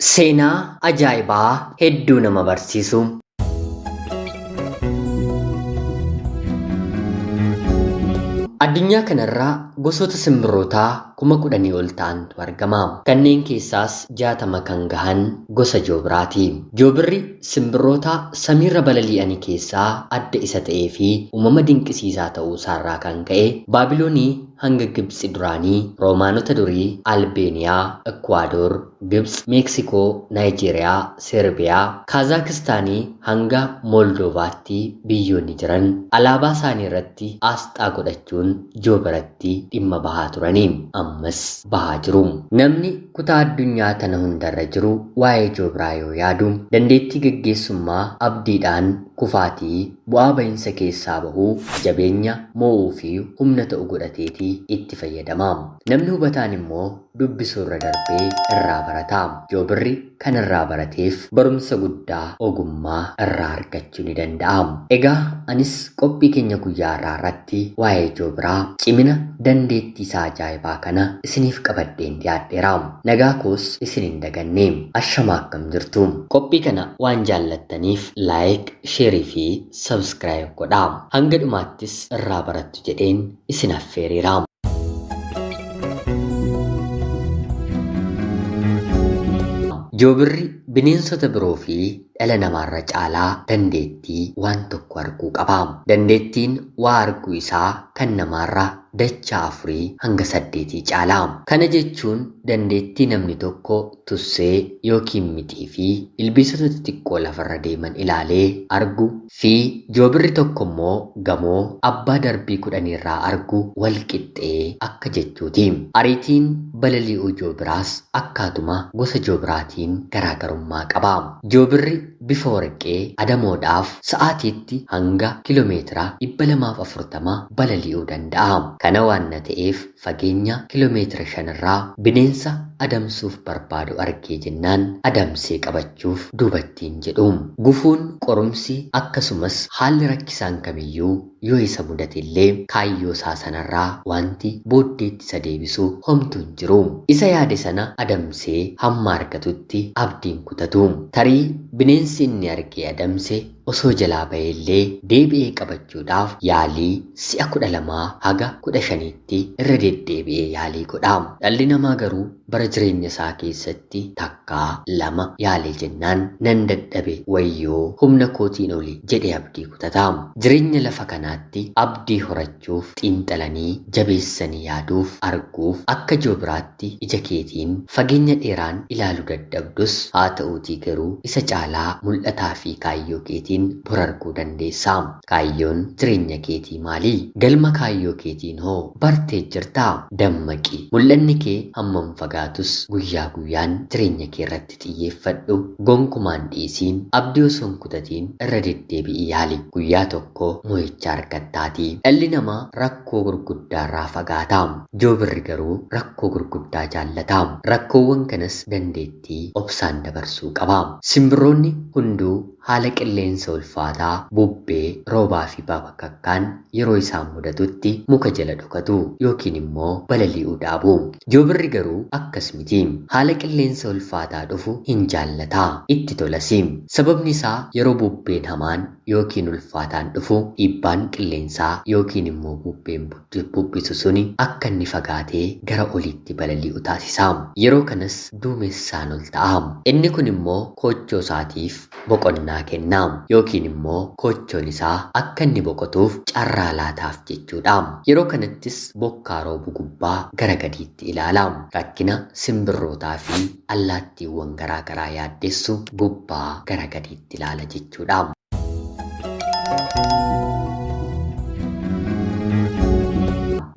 Seenaa ajaa'ibaa hedduu nama barsiisu. Addunyaa kanarraa gosoota simbirrootaa 10,000 ol ta'antu argama. Kanneen keessaas 60 kan gahan gosa joobiraati. Joobirri simbirroota samiirra balali'anii keessaa adda isa ta'ee fi uumama dinqisiisaa ta'uu isaarraa kan ka'e Baabiloonii hanga Gibxi duraanii, Roomaanota durii, Albeeniyaa, Ekwaador, Gibxi, Meeksikoo, Naayijeeriyaa, Seerbiyaa, Kaazaakistaanii hanga Moldoovaatti biyyoonni jiran alaabaa isaanii irratti aasxaa godhachuun joobiratti dhimma bahaa turanii ammas bahaa jiru. Namni kutaa addunyaa tana hundarra jiru waa'ee joobiraa yoo yaadu dandeettii gaggeessummaa abdiidhaan kufaatii bu'aa bahinsa keessaa bahuu jabeenya moo'uu fi humna ta'u godhateeti itti fayyadama. Namni hubataan immoo dubbisuu irra darbee irraa barata. Joobirri kan irraa barateef barumsa guddaa ogummaa irraa argachuu ni danda'a. Egaa anis qophii keenya guyyaa irraa irratti waa'ee joobiraa cimina dandeettii isaa ajaa'ibaa kana isiniif qabadheen dhiyaadheera. Nagaa koos isin hin daganne. Ashamaa akkam jirtu? Qophii kana waan jaallattaniif like, share fi subscribe godhaa. Hanga dhumaattis irraa barattu jedheen isin affeereera. Joobirri bineensota biroo fi dhala namaarra caalaa dandeettii waan tokko arguu qaba. Dandeettiin waa arguu isaa kan namaarra dachaa 4 hanga 8 caala. Kana jechuun dandeettii namni tokko tussee yookiin mixii fi ilbiisota xixiqqoo lafarra deeman ilaalee argu fi joobirri tokko immoo gamoo abbaa darbii 10 irraa argu wal qixxee akka jechuuti. Ariitiin balali'uu joobiraas akkaatuma gosa joobiraatiin garaagarummaa qaba. Joobirri bifa warqee adamoodhaaf sa'aatiitti hanga kiiloomeetira 240 balali'uu danda'a. Kana waan ta'eef fageenya kiiloomeetira 5 irraa bineensa adamsuuf barbaadu argee jennaan adamsee qabachuuf duubattiin jedhu. Gufuun, qorumsi akkasumas haalli rakkisaan kamiyyuu yoo isa mudate illee kaayyoo isaa sanarraa wanti booddeetti isa deebisu homtuu hin jiru. Isa yaade sana adamsee hamma argatutti abdiin kutatu. Tarii bineensi inni argee adamse osoo jalaa bahee illee deebi'ee qabachuudhaaf yaalii si'a 12 haga 15tti irra deddeebi'ee yaalii godha. Dhalli namaa garuu bara jireenya isaa keessatti takkaa lama yaalee jennaan nan dadhabe wayyoo humna kootiin oli jedhee abdii kutata. Jireenya lafa kanaatti abdii horachuuf xiinxalanii jabeessanii yaaduuf arguuf akka joobiraatti ija keetiin fageenya dheeraan ilaaluu dadhabdus haa ta'uutii garuu isa caalaa mul'ataa fi kaayyoo keetiin bor arguu dandeessa. Kaayyoon jireenya keetii maali? Galma kaayyoo keetiin hoo bartee jirtaa? Dammaqi. Mul'anni kee hammam fagaatus guyyaa guyyaan jireenya kee irratti xiyyeeffadhu. Gonkumaan dhiisiin abdii osoo hin kutatiin irra deddeebi'i yaali. Guyyaa tokko mo'icha argattaatii. Dhalli namaa rakkoo gurguddaarraa fagaata. Joobirri garuu rakkoo gurguddaa jaallata. Rakkoowwan kanas dandeettii obsaan dabarsuu qaba. Simbirroonni hunduu haala qilleensa ulfaataa, bubbee, roobaa fi bakakkaan yeroo isaan mudatutti muka jala dhokatu yookiin immoo balali'uu dhaabu. Joobirri garuu akkas miti. Haala qilleensa ulfaataa dhufu hin jaallata. Itti tolas. Sababni isaa yeroo bubbeen hamaan yookiin ulfaataan dhufu dhiibbaan qilleensaa yookiin immoo bubbeen bubbisu suni akka inni fagaatee gara oliitti balali'u taasisa. Yeroo kanas duumessaan ol ta'a. Inni kun immoo koochoo isaatiif boqonnaa kenna yookiin immoo koochoon isaa akka inni boqotuuf carraa laataaf jechuudha. Yeroo kanattis bokkaa roobu gubbaa gara gadiitti ilaala. Rakkina simbirrootaa fi allaattiiwwan garaa garaa yaaddessu gubbaa gara gadiitti ilaala jechuudha.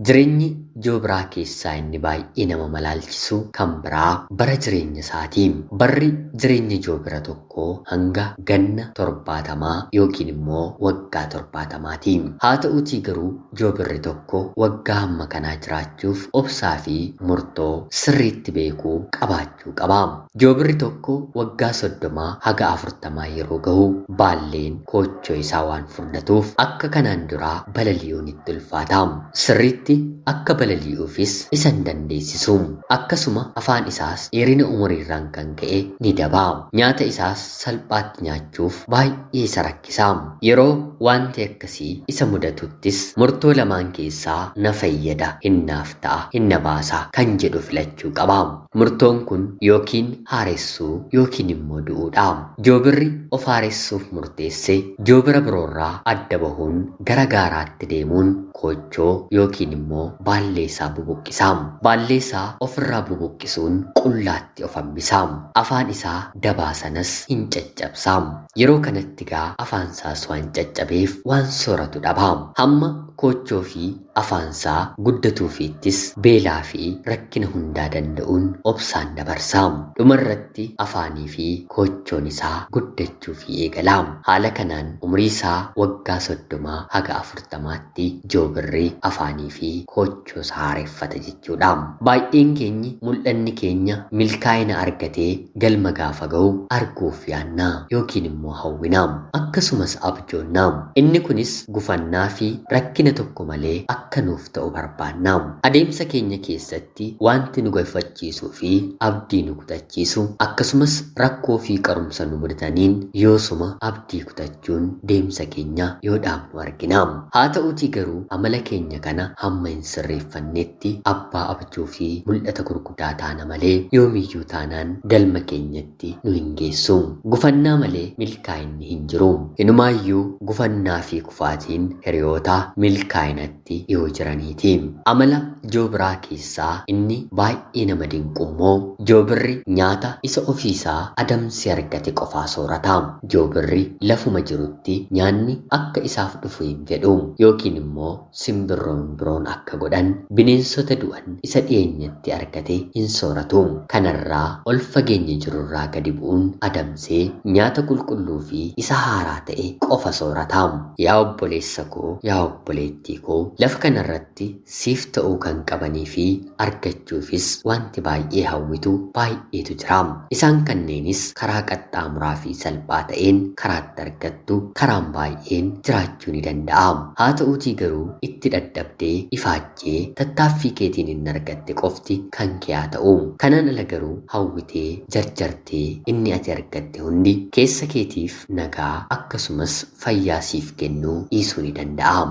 Jireenyi joobiraa keessaa inni baay'ee nama malaalchisu kan biraa bara jireenya isaati. Barri jireenya joobira tokkoo hanga ganna 70 yookiin immoo waggaa 70ti. Haa ta'uutii garuu joobirri tokko waggaa hamma kanaa jiraachuuf obsaa fi murtoo sirriitti beekuu qabaachuu qaba. Joobirri tokko waggaa 30 haga 40 yeroo gahu baalleen koochoo isaa waan furdatuuf akka kanaan duraa balali'uun itti ulfaata. Sirriitti akka Balali'uufis isa hin dandeessisu. Akkasuma afaan isaas dheerina umuriirraan kan ka'e ni daba. Nyaata isaas salphaatti nyaachuuf baay'ee isa rakkisa. Yeroo wanti akkasii isa mudatuttis murtoo lamaan keessaa na fayyada, hinnaaf ta'a, hinna baasa kan jedhu filachuu qaba. Murtoon kun yookiin haaressuu yookiin immoo du'uudha. Joobirri of haaressuuf murteesse joobira biroorraa adda bahuun gara gaaraatti deemuun koochoo yookiin immoo baallee isaa bubuqqisa. Baallee isaa ofirraa bubuqqisuun qullaatti of hambisa. Afaan isaa dabaa sanas hin caccabsa. Yeroo kanatti gaa afaan isaas waan caccabeef waan sooratu dhaba. Hamma koochoo fi afaan isaa guddatuufiittis beelaa fi rakkina hundaa danda'uun obsaan dabarsa. Dhumarratti afaanii fi koochoon isaa guddachuufii eegala. Haala kanaan umrii isaa waggaa 30 haga 40tti joobirri afaanii fi koochoo isaa haareffata jechuudha. Baay'een keenyi mul'anni keenya milkaa'ina argatee galma gaafa ga'u arguuf yaanna yookiin immoo hawwina. Akkasumas abjoonna. Inni kunis gufannaa fi rakkina tokko malee akka nuuf ta'u barbaanna. Adeemsa keenya keessatti wanti nu gaafachiisuu fi abdii nu kutachiisu akkasumas rakkoo fi qarumsa nu mudataniin yoosuma abdii kutachuun deemsa keenya yoo dhaabnu argina. Haa ta'uutii garuu amala keenya kana hamma hin sirreeffannetti abbaa abjuu fi mul'ata gurguddaa taana malee yoomiyyuu taanaan galma keenyatti nu hin geessu. Gufannaa malee milkaa'inni hin jiru. Inumaayyuu gufannaa fi kufaatiin hiriyoota milkaa'inatti dhiyoo jiraniiti. Amala joobiraa keessaa inni baay'ee nama dinqu immoo joobirri nyaata isa ofiisaa adamsee argate qofaa soorata. Joobirri lafuma jirutti nyaanni akka isaaf dhufu hin fedhu yookiin immoo simbirroon biroon akka godhan bineensota du'an isa dhiyeenyatti argate hin sooratu. Kanarraa ol fageenya jirurraa gadi bu'uun adamsee nyaata qulqulluu fi isa haaraa ta'e qofa soorata. Yaa obboleessa koo, yaa obboleettii koo, lafa kanarratti siif ta'uu kan qabanii fi argachuufis wanti baay'ee hawwitu baay'eetu jira. Isaan kanneenis karaa qaxxaamuraa fi salphaa ta'een karaatti argattu karaan baay'een jiraachuu ni danda'a. Haa ta'uutii garuu itti dadhabdee ifaajjee tattaaffii keetiin hin argatte qofti kan kee haa ta'u. Kanaan ala garuu hawwitee jarjartee inni ati argatte hundi keessa keetiif nagaa akkasumas fayyaa siif kennuu dhiisuu ni danda'a.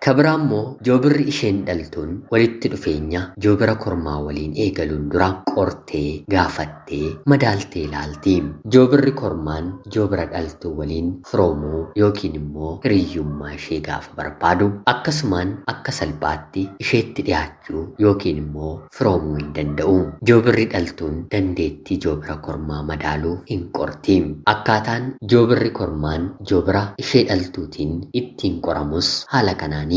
Kabiraa immoo joobirri isheen dhaltuun walitti dhufeenya joobira kormaa waliin eegaluun dura qortee gaafattee madaaltee ilaalti. Joobirri kormaan joobira dhaltuu waliin firoomuu yookiin immoo hiriyyummaa ishee gaafa barbaadu akkasumaan akka salphaatti isheetti dhiyaachuu yookiin immoo firoomuu hin danda'u. Joobirri dhaltuun dandeettii joobira kormaa madaaluu hin qorti. Akkaataan joobirri kormaan joobira ishee dhaltuutiin ittiin qoramus haala kanaani.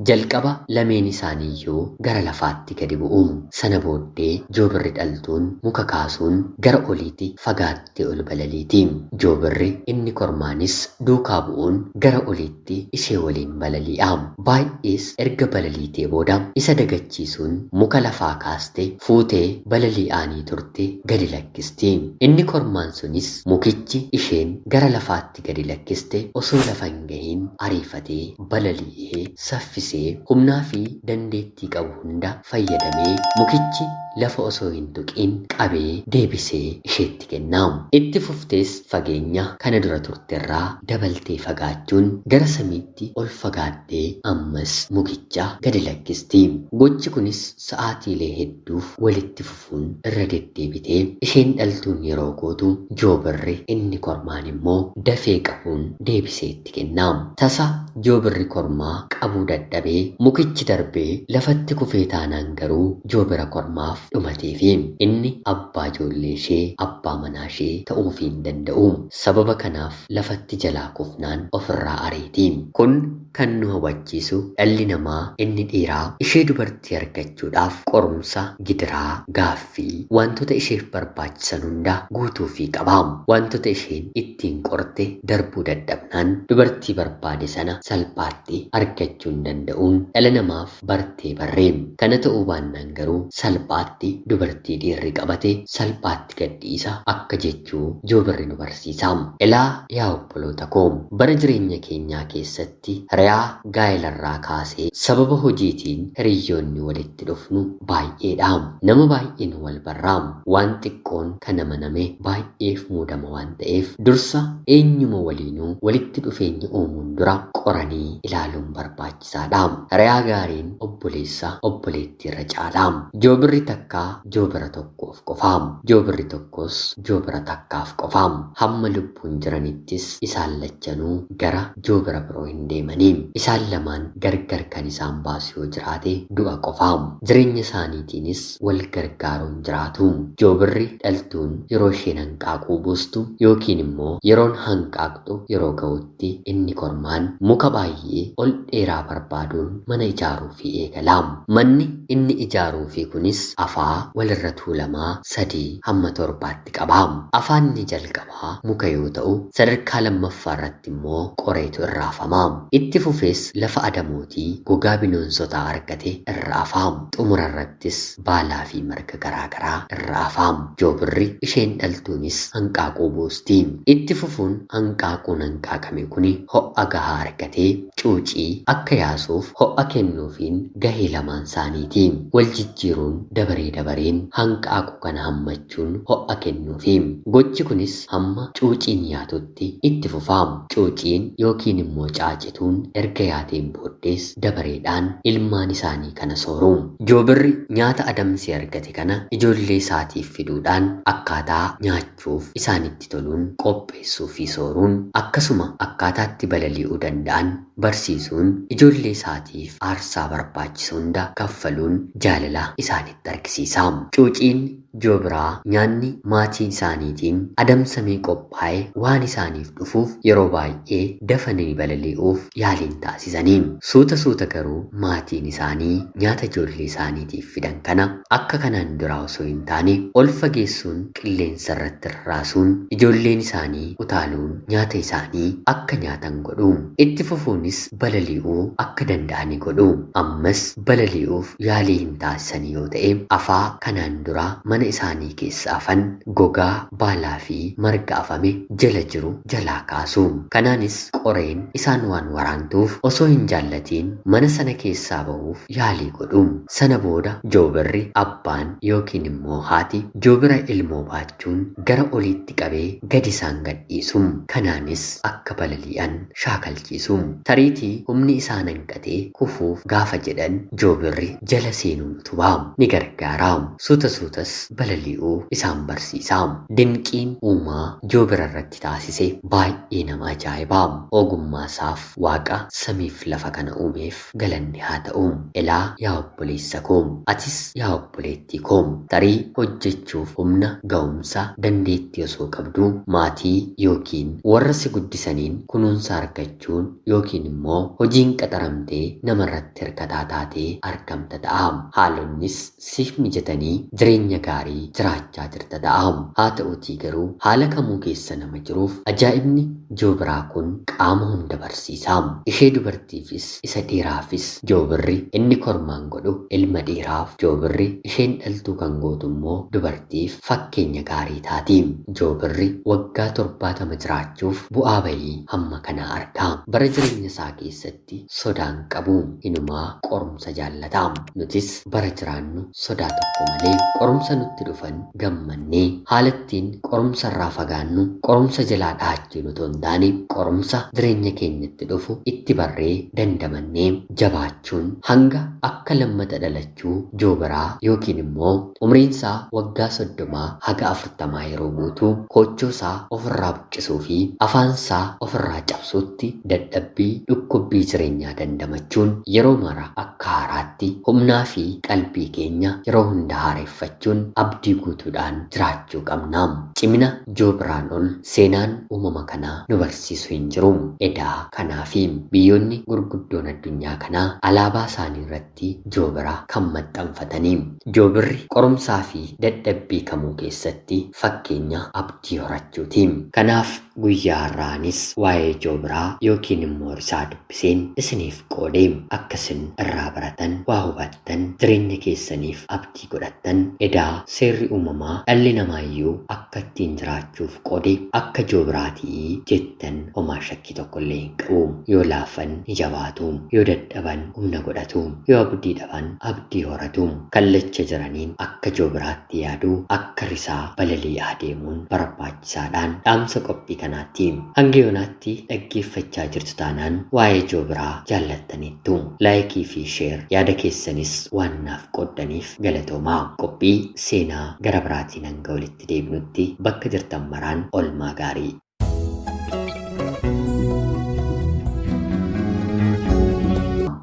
Jalqaba lameen isaaniiyyuu gara lafaatti gadi bu'u. Sana booddee joobirri dhaltuun muka kaasuun gara oliitti fagaattee ol balaliiti. Joobirri inni kormaanis duukaa bu'uun gara oliitti ishee waliin balali'a. Baay'ees erga balaliitee booda isa dagachiisuun muka lafaa kaaste fuutee balali'aanii turte gadi lakkisti. Inni kormaan sunis mukichi isheen gara lafaatti gadi lakkiste osoo lafa hin gahiin ariifatee balali'ee saffisee humnaa fi dandeettii qabu hunda fayyadamee mukichi lafa osoo hin tuqin qabee deebisee isheetti kenna. Itti fuftees fageenya kana dura turterraa dabaltee fagaachuun gara samiitti ol fagaattee ammas mukicha gadi lakkisti. Gochi kunis sa'aatiilee hedduuf walitti fufuun irra deddeebitee isheen dhaltuun yeroo gootu joobirri inni kormaan immoo dafee qabuun deebisee itti kenna. Tasa joobirri kormaa qabuu dadhabee mukichi darbee lafatti kufee taanaan garuu joobira kormaaf dhumateefi inni abbaa ijoollee ishee abbaa manaa ishee ta'uufii hin danda'u. Sababa kanaaf lafatti jalaa kufnaan ofirraa ariiti. Kun kan nu hubachiisu dhalli namaa inni dhiiraa ishee dubartii argachuudhaaf qorumsa, gidiraa, gaaffii wantoota isheef barbaachisan hunda guutuufii qaba. Wantoota isheen ittiin qorte darbuu dadhabnaan dubartii barbaade sana salphaatti argachuu hin danda'uun dhala namaaf bartee barree. Kana ta'uu baannaan garuu salphaatti Salphaatti dubartii dhiirri qabate salphaatti gadhiisa akka jechuu joobirri nu barsiisa. Ilaa yaa obboloota koo, bara jireenya keenyaa keessatti hiriyaa gaa'ilarraa kaasee sababa hojiitiin hiriyyoonni walitti dhufnu baay'eedha. Nama baay'een wal barraa. Waan xiqqoon kan amaname baay'eef muudama waan ta'eef dursa eenyuma waliinuu walitti dhufeenya uumuun dura qoranii ilaaluun barbaachisaadha. Hiriyaa gaariin obboleessa obboleettii irra caala. Joobirri takkaa joobira tokkoof qofa. Joobirri tokkos joobira takkaaf qofa. Hamma lubbuun jiranittis isaan lachanuu gara joobira biroo hin deemanii. Isaan lamaan gargar kan isaan baasu yoo jiraate du'a qofa. Jireenya isaaniitiinis wal gargaaruun jiraatu. Joobirri dhaltuun yeroo isheen hanqaaquu buustu yookiin immoo yeroon hanqaaqxu yeroo ga'utti inni kormaan muka baay'ee ol dheeraa barbaaduun mana ijaaruufii eegala. Manni inni ijaaruufii kunis afaa walirra tuulamaa 3 hamma 7tti qaba. Afaan inni jalqabaa muka yoo ta'u, sadarkaa lammaffaa irratti immoo qoreetu irra afama. Itti fufees lafa adamootii gogaa bineensotaa argate irra afa. Xumura irrattis baalaa fi marga garaagaraa irra afa. Joobirri isheen dhaltuunis hanqaaquu buusti. Itti fufuun hanqaaquun hanqaaqame kuni ho'a gahaa argatee cuucii akka yaasuuf ho'a kennuufiin gahee lamaan isaaniiti. Wal jijjiiruun dabaree dabareen hanqaaquu kana hammachuun ho'a kennuufi. Gochi kunis hamma cuuciin yaatutti itti fufa. Cuuciin yookiin immoo caacituun erga yaateen booddees dabareedhaan ilmaan isaanii kana sooru. Joobirri nyaata adamsee argate kana ijoollee isaatiif fiduudhaan akkaataa nyaachuuf isaanitti toluun qopheessuu fi sooruun akkasuma akkaataatti balali'uu danda'an barsiisuun ijoollee isaatiif aarsaa barbaachisu hunda kaffaluun jaalala isaanitti argisiisa. Cuuciin joobiraa nyaanni maatii isaaniitiin adamsamee qophaa'e waan isaaniif dhufuuf yeroo baay'ee dafanii balali'uuf yaaliin taasisanii. Suuta suuta garuu maatiin isaanii nyaata ijoollee isaaniitiif fidan kana akka kanaan duraa osoo hin taane ol fageessuun qilleensa irratti rarraasuun ijoolleen isaanii utaaluun nyaata isaanii akka nyaatan godhu. Itti fufuunis balali'uu akka danda'ani godhu. Ammas balali'uuf yaalii hin taasisanii yoo ta'e afaa kanaan dura mana isaanii keessa afan gogaa, baalaa fi marga afame jala jiru jalaa kaasu. Kanaanis qoreen isaan waan waraantuuf osoo hin jaallatiin mana sana keessaa bahuuf yaalii godhu. Sana booda joobirri abbaan yookiin immoo haati joobira ilmoo baachuun gara oliitti qabee gadi isaan gadhiisu. Kanaanis akka balali'an shaakalchiisu. Tariitii humni isaan hanqatee kufuuf gaafa jedhan joobirri jala seenuun utubaa ni gargaara. Suuta suutas balali'uu isaan barsiisa. Dinqiin uumaa joobira irratti taasise baay'ee nama ajaa'iba. Ogummaa isaaf Waaqa samiif lafa kana uumeef galanni haa ta'u. Ilaa yaa obboleessa koo, atis yaa obboleettii koo, tarii hojjechuuf humna, ga'umsa, dandeettii osoo qabdu maatii yookiin warra si guddisaniin kunuunsa argachuun yookiin immoo hojiin qaxaramtee namarratti hirkataa taatee argamta ta'a. Haalonnis siif mijatanii jireenya gaarii jiraachaa jirta ta'a. Haa ta'uutii garuu haala kamuu keessa nama jiruuf ajaa'ibni joobiraa kun qaama hunda barsiisa. Ishee dubartiifis isa dhiiraafis joobirri inni kormaan godhu ilma dhiiraaf, joobirri isheen dhaltuu kan gootu immoo dubartiif fakkeenya gaarii taati. Joobirri waggaa 70 jiraachuuf bu'aa bayii hamma kanaa arga. Bara jireenya isaa keessatti sodaan qabu. Inumaa qorumsa jaallata. Nutis bara jiraannu sodaa tokko malee qorumsa nutti dhufan gammannee haala ittiin qorumsa irraa fagaannu qorumsa jalaa dhahachuun otoo hin taane qorumsa jireenya keenyatti dhufu itti barree dandamannee jabaachuun hanga akka lammata dhalachuu joobiraa yookiin immoo umriin isaa waggaa 30 haga 40 yeroo guutuu koochoo isaa ofirraa buqqisuu fi afaan isaa ofirraa cabsuutti dadhabbii dhukkubbii jireenyaa dandamachuun yeroo mara akka haaraatti humnaa fi qalbii keenya yeroo hunda haareeffachuun abdii guutuudhaan jiraachuu qabna. Cimina joobiraan ol seenaan uumama kanaa nu barsiisu hin jiru. Edaa kanaafi biyyoonni gurguddoon addunyaa kanaa alaabaa isaanii irratti joobira kan maxxanfatanii. Joobirri qorumsaa fi dadhabbii kamuu keessatti fakkeenya abdii horachuuti. Kanaaf Guyyaa har'aanis waa'ee joobiraa yookiin immoo risaa dubbiseen isiniif qoodee akkasin irraa baratan, waa hubattan, jireenya keessaniif abdii godhattan. Edaa seerri uumamaa dhalli namaayyuu akka ittiin jiraachuuf qoode akka joobiraatii jettan homaa shakkii tokkollee hin qabu. Yoo laafan ni jabaatu, yoo dadhaban humna godhatu, yoo abdii dhaban abdii horatu. Kallacha jiraniin akka joobiraatti yaaduu, akka risaa balali'aa deemuun barbaachisaadhaan dhaamsa qophii kanaatti. Hanga yoonaatti dhaggeeffachaa jirtu taanaan waa'ee joobiraa jaallattaniittu. Laayikii fi sheer yaada keessanis waan naaf qooddaniif galatoomaa. Qophii seenaa gara biraatiin hanga walitti deebinutti bakka jirtan maraan olmaa gaarii.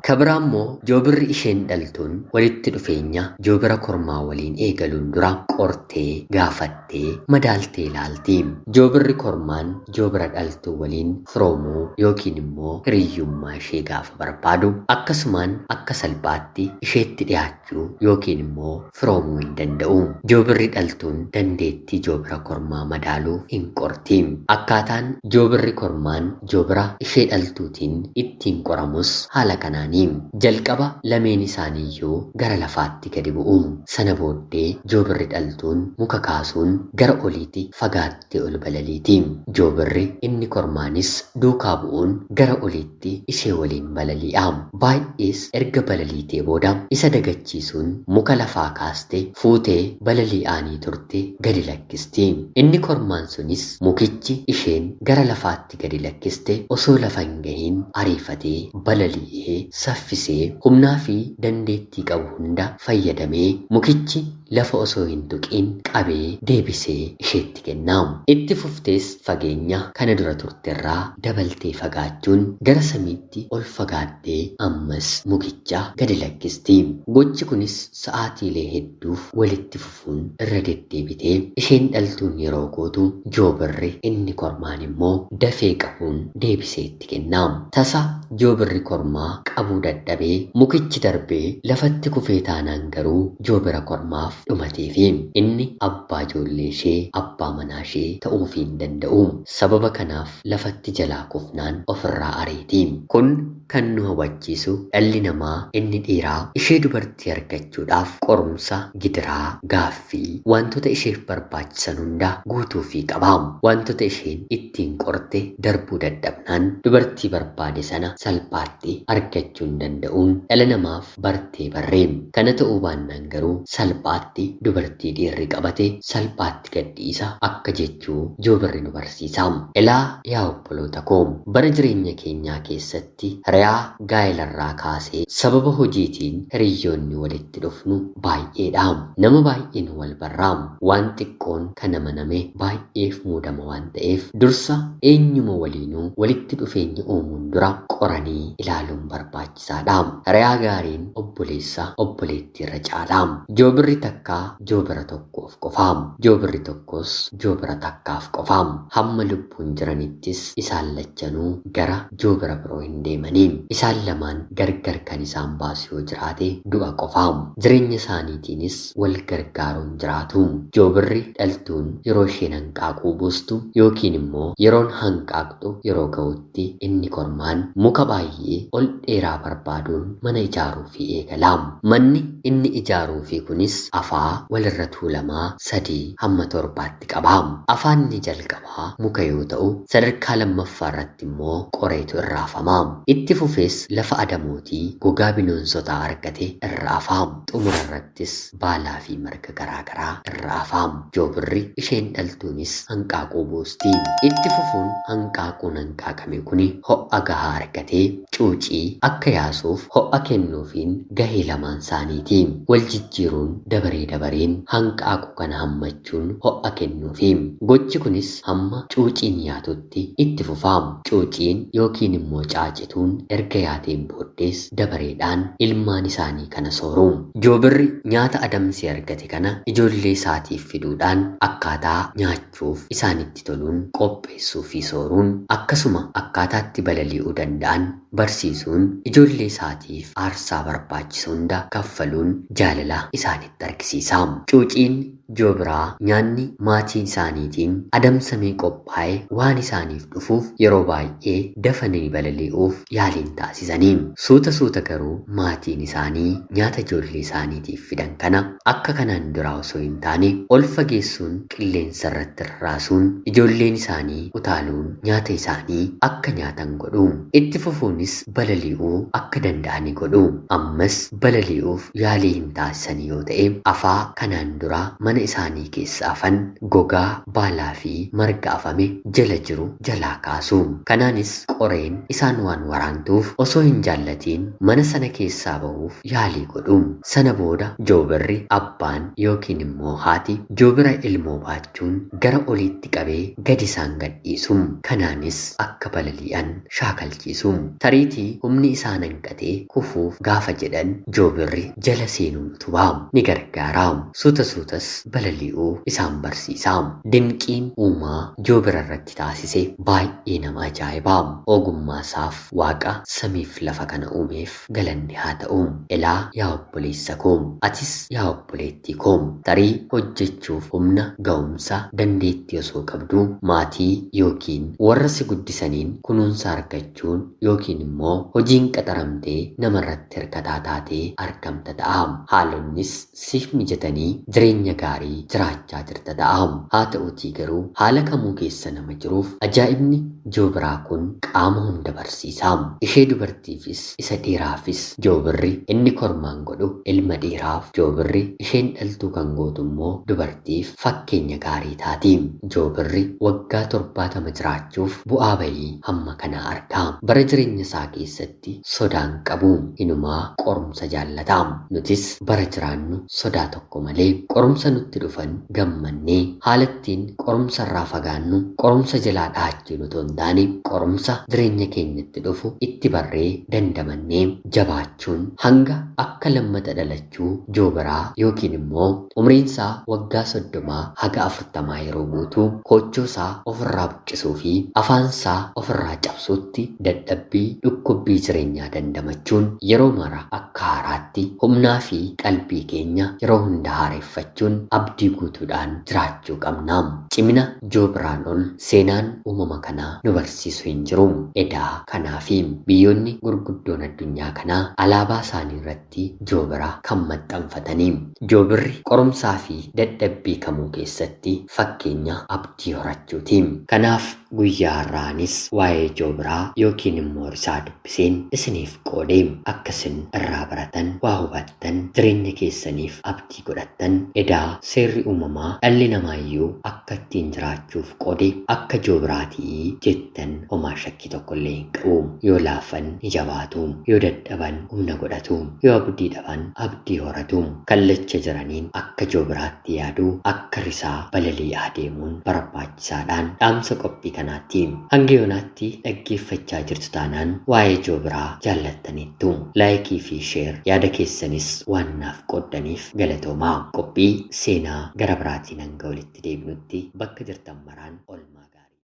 Kabiraa immoo joobirri isheen dhaltuun walitti dhufeenya joobira kormaa waliin eegaluun dura qortee, gaafattee, madaaltee ilaalti. Joobirri kormaan joobira dhaltuu waliin firoomuu yookiin immoo hiriyyummaa ishee gaafa barbaadu akkasumaan akka salphaatti isheetti dhiyaachuu yookiin immoo firoomuu hin danda'u. Joobirri dhaltuun dandeettii joobira kormaa madaaluu hin qorti. Akkaataan joobirri kormaan joobira ishee dhaltuutiin ittiin qoramus haala kanaani. Jalqaba lameen isaaniiyyuu gara lafaatti gadi bu'u. Sana booddee joobirri dhaltuun muka kaasuun gara oliitti fagaattee ol balaliiti. Joobirri inni kormaanis duukaa bu'uun gara oliitti ishee waliin balali'a. Baay'ees erga balaliitee booda isa dagachiisuun muka lafaa kaaste fuutee balali'aanii turte gadi lakkisti. Inni kormaan sunis mukichi isheen gara lafaatti gadi lakkiste osoo lafa hin gahiin ariifatee balali'ee saffisee humnaa fi dandeettii qabu hunda fayyadamee mukichi lafa osoo hin tuqiin qabee deebisee isheetti kenna. Itti fuftees fageenya kana dura turterraa dabaltee fagaachuun gara samiitti ol fagaattee ammas mukicha gadi lakkisti. Gochi kunis sa'aatiilee hedduuf walitti fufuun irra deddeebitee isheen dhaltuun yeroo gootu joobirri inni kormaan immoo dafee qabuun deebisee itti kenna. Tasa joobirri kormaa qabuu dadhabee mukichi darbee lafatti kufee taanaan garuu joobira kormaaf dhumateefi inni abbaa ijoollee ishee, abbaa manaa ishee ta'uufii hin danda'u. Sababa kanaaf lafatti jalaa kufnaan ofirraa ariiti. Kun kan nu hubachiisu dhalli namaa inni dhiiraa ishee dubartii argachuudhaaf qorumsa, gidiraa, gaaffii, wantoota isheef barbaachisan hunda guutuufii qaba. Wantoota isheen ittiin qorte darbuu dadhabnaan dubartii barbaade sana salphaatti argachuu hin danda'uun dhala namaaf bartee barree. Kana ta'uu baannaan garuu salphaatti dubartii dhiirri qabate salphaatti gadhiisa akka jechuu joobirri nu barsiisa. Ilaa yaa obboloota koo, bara jireenya keenyaa keessatti hiriyaa gaa'ilarraa kaasee sababa hojiitiin hiriyyoonni walitti dhufnu baay'eedha. Nama baay'een wal barraa. Waan xiqqoon kan amaname baay'eef muudama waan ta'eef dursa eenyuma waliinuu walitti dhufeenya uumuun dura qoranii ilaaluun barbaachisaadha. Hiriyaa gaariin obboleessa obboleettii irra caala. Joobirri takkaa joobira tokkoof qofa. Joobirri tokkos joobira takkaaf qofa. Hamma lubbuun jiranittis isaan lachanuu gara joobira biroo hin deemanii. Isaan lamaan gargar kan isaan baasu yoo jiraate du'a qofa. Jireenya isaaniitiinis wal gargaaruun jiraatu. Joobirri dhaltuun yeroo isheen hanqaaquu buustu yookiin immoo yeroon hanqaaqxu yeroo ga'utti inni kormaan muka baay'ee ol dheeraa barbaaduun mana ijaaruufii eegala. Manni inni ijaaruufii kunis afaa walirra tuulamaa 3 hamma 7tti qaba. Afaan inni jalqabaa muka yoo ta'u, sadarkaa lammaffaa irratti immoo qoreetu irra afama. Itti fufees lafa adamootii gogaa bineensotaa argate irra afa. Xumura irrattis baalaa fi marga garaagaraa irra afa. Joobirri isheen dhaltuunis hanqaaquu buusti. Itti fufuun hanqaaquun hanqaaqame kuni ho'a gahaa argatee cuucii akka yaasuuf ho'a kennuufiin gahee lamaan isaaniiti. Wal jijjiiruun dabaree dabareen hanqaaquu kana hammachuun ho'a kennuufi. Gochi kunis hamma cuuciin yaatutti itti fufa. Cuuciin yookiin immoo caacituun erga yaateen booddees dabareedhaan ilmaan isaanii kana sooru. Joobirri nyaata adamsee argate kana ijoollee isaatiif fiduudhaan akkaataa nyaachuuf isaanitti toluun qopheessuu fi sooruun akkasuma akkaataatti balali'uu danda'an barsiisuun ijoollee isaatiif aarsaa barbaachisu hunda kaffaluun jaalala isaanitti argisiisa. Cuuciin joobiraa nyaanni maatii isaaniitiin adamsamee qophaa'e waan isaaniif dhufuuf yeroo baay'ee dafanii balali'uuf yaaliin taasisanii. Suuta suuta garuu maatiin isaanii nyaata ijoollee isaaniitiif fidan kana akka kanaan duraa osoo hin taane ol fageessuun qilleensa irratti rarraasuun ijoolleen isaanii utaaluun nyaata isaanii akka nyaatan godhu. Itti fufuunis balali'uu akka danda'ani godhu. Ammas balali'uuf yaalii hin taasisan yoo ta'e afaa kanaan dura mana isaanii keessa afan gogaa, baalaa fi marga afame jala jiru jalaa kaasu. Kanaanis qoreen isaan waan waraantuuf osoo hin jaallatiin mana sana keessaa bahuuf yaalii godhu. Sana booda joobirri abbaan yookiin immoo haati joobira ilmoo baachuun gara oliitti qabee gadi isaan gadhiisu. Kanaanis akka balali'an shaakalchiisu. Tariitii humni isaan hanqatee kufuuf gaafa jedhan joobirri jala seenuun utubaa ni gargaara. Suuta suutas balali'uu isaan barsiisa. Dinqiin uumaa joobira irratti taasise baay'ee nama ajaa'iba. Ogummaa isaaf Waaqa samiif lafa kana uumeef galanni haa ta'u. Ilaa yaa obboleessa koo, atis yaa obboleettii koo, tarii hojjechuuf humna, ga'umsa, dandeettii osoo qabdu maatii yookiin warra si guddisaniin kunuunsa argachuun yookiin immoo hojiin qaxaramtee namarratti hirkataa taatee argamta ta'a. Haalonnis siif mijatanii jireenya gaarii jiraachaa jirta ta'a. Haa ta'uutii garuu haala kamuu keessa nama jiruuf ajaa'ibni joobiraa kun qaama hunda barsiisa. Ishee dubartiifis isa dhiiraafis joobirri inni kormaan godhu ilma dhiiraaf, joobirri isheen dhaltuu kan gootu immoo dubartiif fakkeenya gaarii taati. Joobirri waggaa 70 jiraachuuf bu'aa bayii hamma kanaa arga. Bara jireenya isaa keessatti sodaan qabu. Inumaa qorumsa jaallata. Nutis bara jiraannu sodaa tokko malee qorumsa nutti dhufan gammannee haala ittiin qorumsa irraa fagaannu qorumsa jalaa dhahachuu otoo hin taane qorumsa jireenya keenyatti dhufu itti barree dandamannee jabaachuun hanga akka lammata dhalachuu joobiraa yookiin immoo umriin isaa waggaa 30 haga 40 yeroo guutuu koochoo isaa ofirraa buqqisuu fi afaan isaa ofirraa cabsuutti dadhabbii dhukkubbii jireenyaa dandamachuun yeroo mara akka haaraatti humnaa fi qalbii keenya yeroo hunda haareeffachuun abdii guutuudhaan jiraachuu qabna. Cimina joobiraan ol seenaan uumama kanaa nu barsiisu hin jiru. Edaa kanaafi biyyoonni gurguddoon addunyaa kanaa alaabaa isaanii irratti joobira kan maxxanfatanii. Joobirri qorumsaa fi dadhabbii kamuu keessatti fakkeenya abdii horachuuti. Kanaaf guyyaa har'aanis waa'ee joobiraa yookiin immoo risaa dubbiseen isiniif qoode. Akka isin irraa baratan, waa hubattan, jireenya keessaniif abdii godhattan, edaa seerri uumamaa dhalli namaayyuu akka ittiin jiraachuuf qoode akka joobiraatii jettan homaa shakkii tokkollee hin qabu. Yoo laafan ni jabaatu, yoo dadhaban humna godhatu, yoo abdii dhaban abdii horatu. Kallacha jiraniin akka joobiraatti yaaduu, akka risaa balali'aa deemuun barbaachisaadhaan dhaamsa qophii kanaatti. Hanga yoonaatti dhaggeeffachaa jirtu taanaan waa'ee joobiraa jaallattaniittu. Laayikii fi sheer yaada keessanis waan naaf qooddaniif galatoomaa. Qophii seenaa gara biraatiin hanga walitti deebinutti bakka jirtan maraan olmaa.